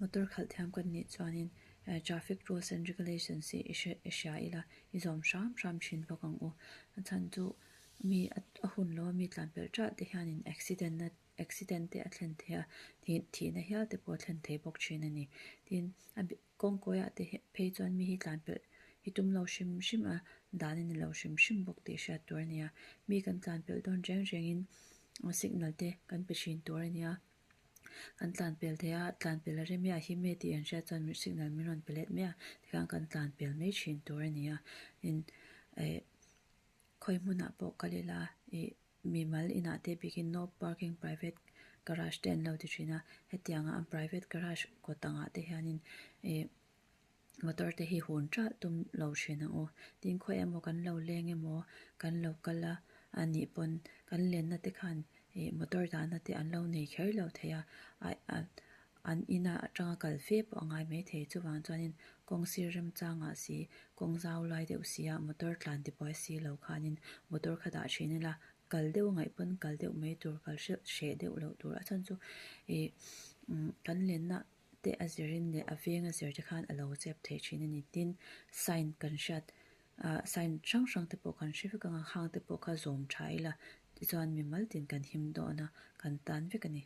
Motor khalh thiam kan nih chuanin traffic rules and regulations hi i hre i hria ila i zawm hram hram thin bawk ang u. A chhan chu mi a hun lo a mi tlan pelh ṭah te hianin accident na accident te a thlen thei a, thihna hial te pawh a thlen thei bawk thin a ni. Tin a kawngkawiah te phei chuan mi hi tlan pelh hi tum lo hrim hrim a, dan a ni lo hrim hrim bawk tih hriat tur a ni a. Mi kan tlan pelh dawn reng rengin signal te kan pe thin tur a ni a. Kan tlan pel thei a, tlan pel a rem i a him e tih an hriat chuan signal min rawn pe let mai a, tikhan kan tlan pel mai thin tur a ni a. Tin eh khawi hmunah pawh kal ila ih mimal inah te bikin no parking private garage te an lo ti thin a, hetianga an private garage kawt angah te hianin ih motor te hi hun ṭalh tum lo thin ang u. Tin khawi emaw kan lo leng emaw kan lo kal a a nih pawn kan lenna te khan ih motor dahna te an lo nei kher lo thei a, aih an ina atanga kal fe pawh a ngai mai thei. Chuvang chuanin kawng sir remchangah si kawng zau lai deuh si a motor tlan ti buai si lo khanin motor kha dah thin ila kal deuh a ngaih pawn kal deuh mai tur kal hreuh hreh deuh loh tur a chhan chu ih kan lenna te a zirin leh a veng a zir te khan a lo chep thei thin a ni. Tin, sign kan hriat ah sign hrang hrang te pawh kan hre vek ang a, hang te pawh kha zawm tha ila tichuan mimal tin kan him dawn a, kan tan vek a ni.